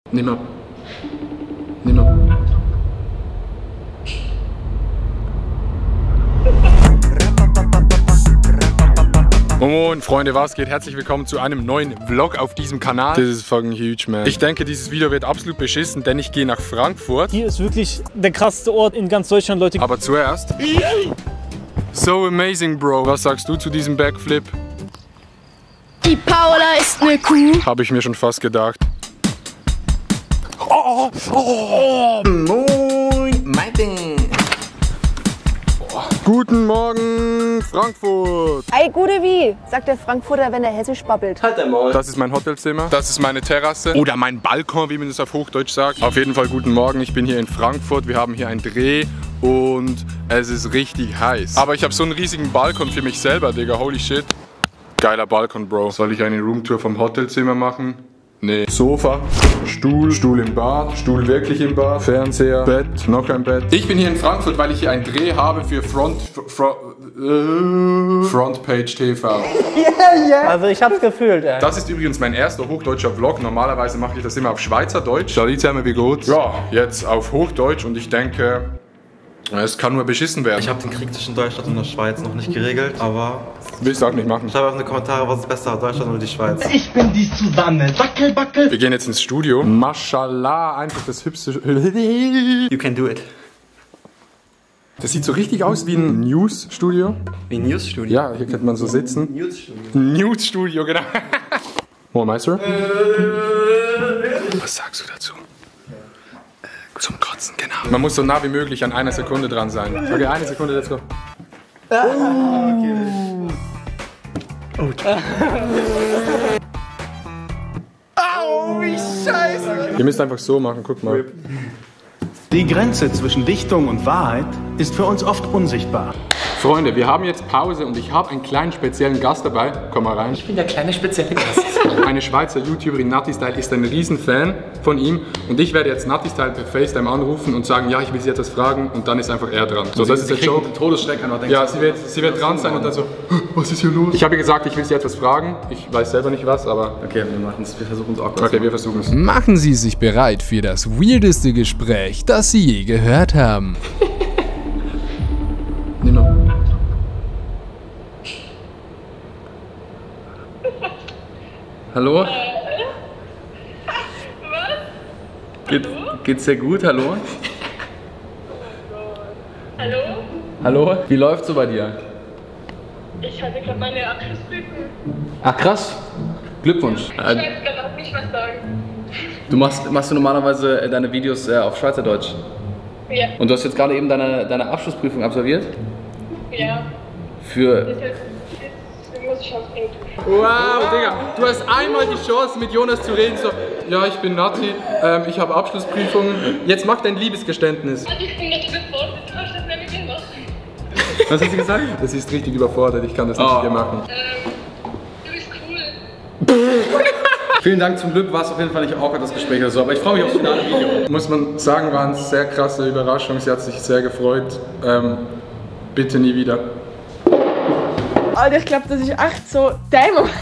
Nimm ab. Nimm ab. Moin Freunde, was geht? Herzlich willkommen zu einem neuen Vlog auf diesem Kanal. This is fucking huge, man. Ich denke, dieses Video wird absolut beschissen, denn ich gehe nach Frankfurt. Hier ist wirklich der krasseste Ort in ganz Deutschland, Leute. Aber zuerst... So amazing, Bro. Was sagst du zu diesem Backflip? Die Paula ist eine Kuh. Habe ich mir schon fast gedacht. Moin, Martin. Guten Morgen, Frankfurt. Ei, gute wie, sagt der Frankfurter, wenn er hessisch babbelt. Halt einmal. Das ist mein Hotelzimmer, das ist meine Terrasse oder mein Balkon, wie man es auf Hochdeutsch sagt. Auf jeden Fall guten Morgen, ich bin hier in Frankfurt, wir haben hier einen Dreh und es ist richtig heiß. Aber ich habe so einen riesigen Balkon für mich selber, Digga, holy shit. Geiler Balkon, Bro. Soll ich eine Roomtour vom Hotelzimmer machen? Nee. Sofa, Stuhl im Bad, Stuhl wirklich im Bad, Fernseher, Bett, noch ein Bett. Ich bin hier in Frankfurt, weil ich hier einen Dreh habe für Frontpage TV. Also ich hab's gefühlt, ey. Das ist übrigens mein erster hochdeutscher Vlog. Normalerweise mache ich das immer auf Schweizerdeutsch. Salut zusammen, wie geht's? Ja, jetzt auf Hochdeutsch und ich denke, es kann nur beschissen werden. Ich habe den Krieg zwischen Deutschland und der Schweiz noch nicht geregelt, aber... Willst du auch nicht machen. Schreib auf in die Kommentare, was ist besser, Deutschland oder die Schweiz. Ich bin die Susanne, Dackel, Backel. Wir gehen jetzt ins Studio. Mashallah, einfach das hübschste... You can do it. Das sieht so richtig aus wie ein News-Studio. Wie ein Newsstudio? Ja, hier könnte man so sitzen. Newsstudio. News-Studio, genau. Moin, Meister. Was sagst du dazu? Zum Kotzen, genau. Man muss so nah wie möglich an einer Sekunde dran sein. Okay, eine Sekunde, let's go. Au, wie scheiße. Ihr müsst einfach so machen, guck mal. Die Grenze zwischen Dichtung und Wahrheit ist für uns oft unsichtbar. Freunde, wir haben jetzt Pause und ich habe einen kleinen speziellen Gast dabei. Komm mal rein. Ich bin der kleine spezielle Gast. Eine Schweizer YouTuberin, Nattistyle, ist ein Riesenfan von ihm und ich werde jetzt Nattistyle per FaceTime anrufen und sagen, ja, ich will sie etwas fragen und dann ist einfach er dran. So, das ist der Joke. Todesschreck an. Ja, sie wird dran sein und dann so, was ist hier los? Ich habe ihr gesagt, ich will sie etwas fragen. Ich weiß selber nicht was, aber... Okay, wir versuchen es auch. Okay, wir versuchen es. Machen Sie sich bereit für das weirdeste Gespräch, das Sie je gehört haben. Nimm mal. Hallo? Geht's dir gut? Hallo? Hallo? Hallo? Wie läuft's so bei dir? Ich hatte gerade meine Abschlussprüfung. Ach krass. Glückwunsch. Ich weiß gerade auch nicht, was sagen. Du machst du normalerweise deine Videos auf Schweizerdeutsch? Ja. Und du hast jetzt gerade eben deine Abschlussprüfung absolviert? Ja. Für... Jetzt muss ich aufs Englisch. Wow, Digga, du hast einmal die Chance mit Jonas zu reden, so, ja, ich bin Natti, ich habe Abschlussprüfung, jetzt mach dein Liebesgeständnis. Und ich bin gerade überfordert, du hast das nicht mehr gemacht. Was hast du gesagt? Das ist richtig überfordert, ich kann das nicht mit dir machen. Du bist cool. Vielen Dank, zum Glück war es auf jeden Fall nicht awkward, das Gespräch oder so, aber ich freue mich aufs finale Video. Muss man sagen, war eine sehr krasse Überraschung, sie hat sich sehr gefreut, bitte nie wieder. Alter, ich glaube, das ist echt so der Moment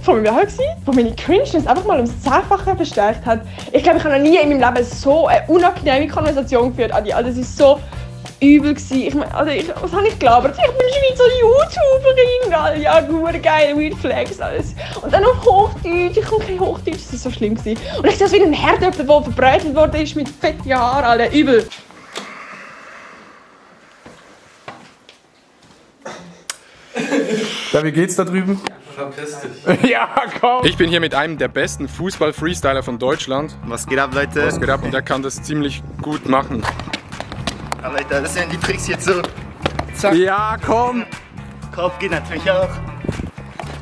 von meinem Jahr, wo meine Cringeness einfach mal ums 10-fache verstärkt hat. Ich glaube, ich habe noch nie in meinem Leben so eine unangenehme Konversation geführt, Adi. Also, es war so übel gewesen. Ich meine, also was habe ich gelabert? Ich bin Schweizer YouTuberin, Alter. Ja, gut, geil, Weird Flags, alles. Und dann auf Hochdeutsch, ich kann kein Hochdeutsch, das ist so schlimm gewesen. Und ich sehe es wie ein Herdöpfel, der verbreitet worden ist mit fetten Haaren, Alter, übel. Ja, wie geht's da drüben? Verpiss dich. Ja, komm! Ich bin hier mit einem der besten Fußball-Freestyler von Deutschland. Was geht ab, Leute? Was geht ab? Und der kann das ziemlich gut machen. Ja, Leute, das sind die Tricks jetzt so. Zack. Ja, komm! Kopf geht natürlich auch.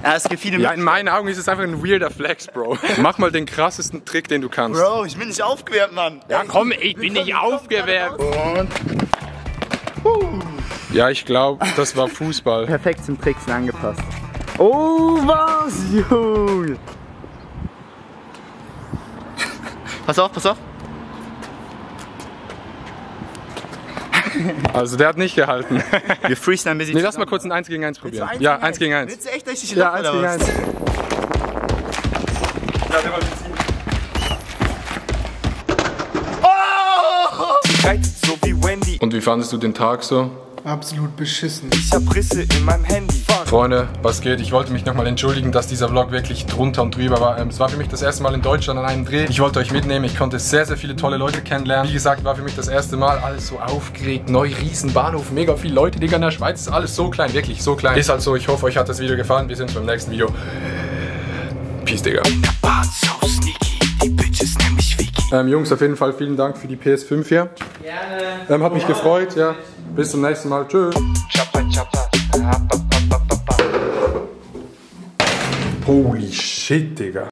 Ja, es gibt viele Ja, in meinen Augen ist es einfach ein weirder Flex, Bro. Mach mal den krassesten Trick, den du kannst. Bro, ich bin nicht aufgewärmt, Mann. Ja, komm, ich bin nicht aufgewärmt. Und... Ja, ich glaube, das war Fußball. Perfekt zum Tricksen angepasst. Oh, was, Junge! Pass auf, pass auf. Also der hat nicht gehalten. Wir freestylen ein bisschen. Nee, lass mal kurz ein 1 gegen 1 probieren. Ja, 1 gegen 1. Willst du echt richtig Ja, 1 gegen 1. reitet so wie Wendy. Und wie fandest du den Tag so? Absolut beschissen. Ich hab Risse in meinem Handy. Fuck. Freunde, was geht? Ich wollte mich nochmal entschuldigen, dass dieser Vlog wirklich drunter und drüber war. Es war für mich das erste Mal in Deutschland an einem Dreh. Ich wollte euch mitnehmen. Ich konnte sehr, sehr viele tolle Leute kennenlernen. Wie gesagt, war für mich das erste Mal. Alles so aufgeregt. Neu, riesen Bahnhof, mega viele Leute. Digga, in der Schweiz ist alles so klein. Wirklich so klein. Ist halt so. Ich hoffe, euch hat das Video gefallen. Wir sehen uns beim nächsten Video. Peace, Digga. Jungs, auf jeden Fall vielen Dank für die PS5 hier. Gerne. Hat mich gefreut, ja. Bis zum nächsten Mal. Tschüss. Holy shit, Digga.